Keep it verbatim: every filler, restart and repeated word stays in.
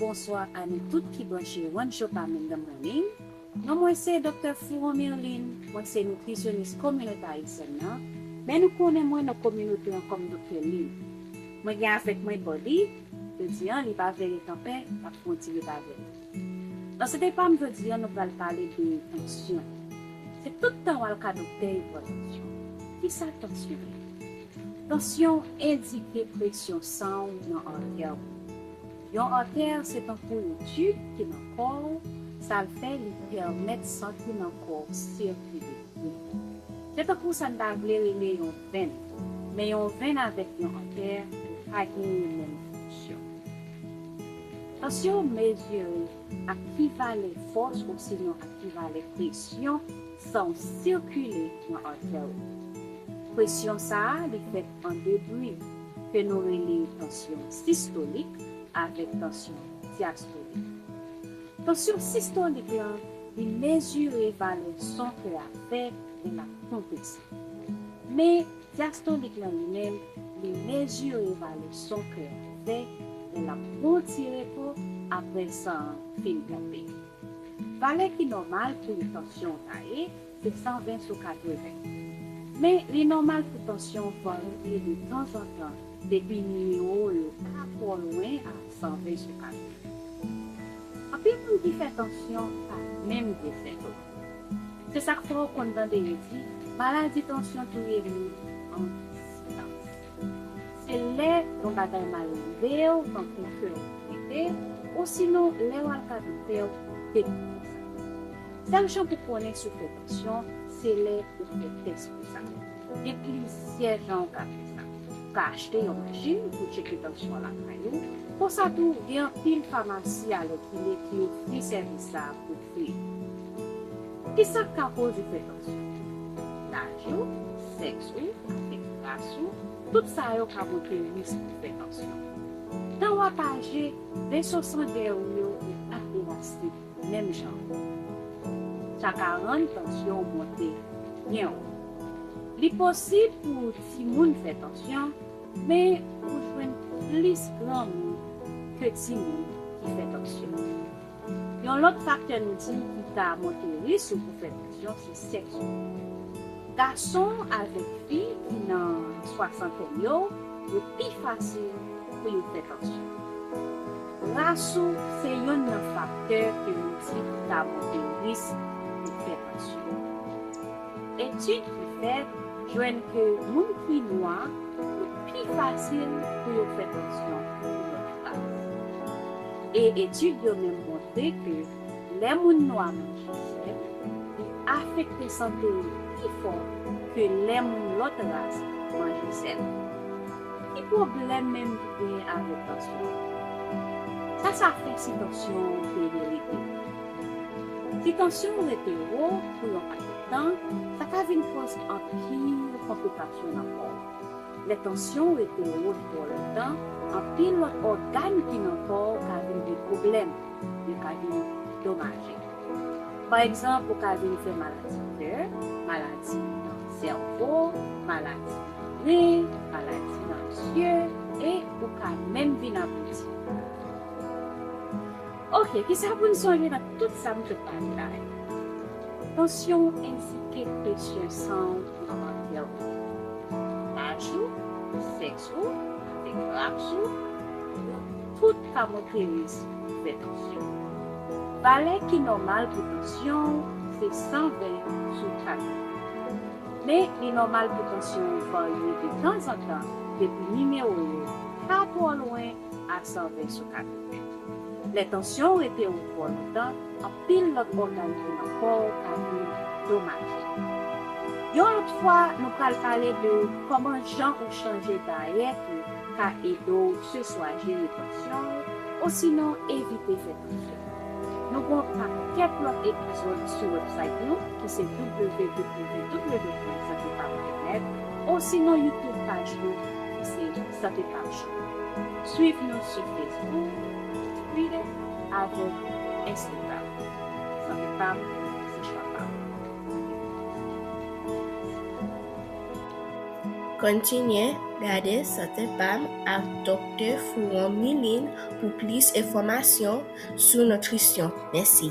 Bonswa a nou tout ki branche One Shop a Mendon Morning. Non mwen se Doktè Fouron Merline, mwen se nitrisyonis kominote ayisyèn nan, men nou konnen mwen nan kominote an kòm Doktè Lin. Mwen gen avèk mwen Body, jodi an li pa vle ret anpè, l ap fè yon ti ret avè nou. Nan sete pa m jodi an, nou pral pale de tansyon. Se tout tan w al ka doktè, yo pran tansyon. Kisa tansyon ye? Tansyon endike presyon san w nan atè w. Yon atè se tankou yon tib ki nan kò w, sa l fè li pèmèt san ki nan kò w sikile byen. Se tankou sa n ta vle rele yon venn, men yon venn avèk yon atè pa genyen menm fonksyon. Tansyon mezire ak ki valè fòs osinon ak ki valè presyon san w sikile nan atè w. Presyon sa a li fèt an de bri ke nou rele tansyon sistolik avèk tansyon dyastolik. Tansyon sistolik lan li mezire valè son kè a fè lè l ap ponpe san. Men dyastolik lan li menm, li mezire valè son kè a fè lè l ap pran ti repo apre san an fin ponpe. Valè ki nòmal pou yon tansyon ta ye, se san ven sou katreven. Men li nòmal pou tansyon varye de tanzantan depi nimewo yo pa twò lwen a san ven sou katreven. Anpil moun ki fè tansyon pa menm gen sentòm. Se sa k fè w konn tande yo di, maladi tansyon touye moun an silans. Se lè yon bagay mal rive w, tankou kè w pete, osinon lè w al ka doktè w te konnen sa. Sèl jan pou konnen si w fè tansyon, se lè ou fè tès pou sa. Gen plizyè jan ou ka fè sa. Ou ka achte yon machin pou tcheke tansyon lakay ou. Konsa tou, gen anpil famasi alèkile ki ofri sèvis sa a pou free. Kisa k ka koz ou fè tansyon? Laj ou, sèks ou, avèk ras ou, tout sa yo ka monte risk pou fè tansyon. Tan w ap aje, veso sangè ou yo pa elastik menm jan. Sa ka rann tansyon w monte byen wo. Li posib pou timoun fè tansyon, men ou jwenn plis granmoun ke timoun ki fè tansyon. Yon lòt faktè nou di ki ka monte risk ou pou fè tansyon se sèks ou. Gason avèk fi ki nan swasantèn yo, yo pi fasil pou yo fè tansyon. Ras ou se yonn nan faktè ke yo di ki ka monte risk pou fè tansyon. Etid ki fèt jwenn ke moun ki nwa yo pi fasil pou yo fè tansyon ke lòt ras. E etid yo menm montre ke lè moun nwa manje sèl, li afekte sante li pi fò ke lè moun lòt ras manje sèl. Ki pwoblèm menm ki genyen avèk tansyon? Sa sa fè si tansyon w te rete wo? Si tansyon w rete wo pou yon pakèt tan, sa ka vin koz anpil konplikasyon nan kò w. Lè tansyon w rete wo twò lontan, anpil lòt ògàn ki nan kò w ka vin gen pwoblèm, yo ka vin domaje. Pa egzanp, ou ka vin fè maladi kè, maladi nan sèvo, maladi nan ren, maladi nan zye, e ou ka menm vin abouti. Oke, kisa pou n sonje nan tout sa m sot pale la yo? Tansyon w endike presyon san w nan atè w. Laj ou, sèks ou, avèk ras ou, yo tout ka monte risk pou fè tansyon. Valè ki nòmal pou tansyon w se san ven sou katreven. Men li nòmal pou tansyon w varye de tanzantan depi nimewo yo pa twò lwen a san ven sou katreven. Lè tansyon w rete wo twò lontan, anpil lòt ògàn ki nan kò w ka vin domaje. Yon lòt fwa, nou pral pale de kòman jan ou chanje dayèt ou ka ede w se swa jere tansyon w, osinon evite fè tansyon. Nou gen yon pakèt lòt epizòd sou website nou, ki se w w w pwen sante pa m pwen nèt, osinon YouTube paj nou, ki se Sante Pa M Show. Swiv nou sou Facebook, Twitter, avèk Instagram. Sante pa m, se chwa pa m. Kontinye gade Sante Pam ak Doktè Fouron Milin pou plis enfòmasyon sou nitrisyon. Mèsi.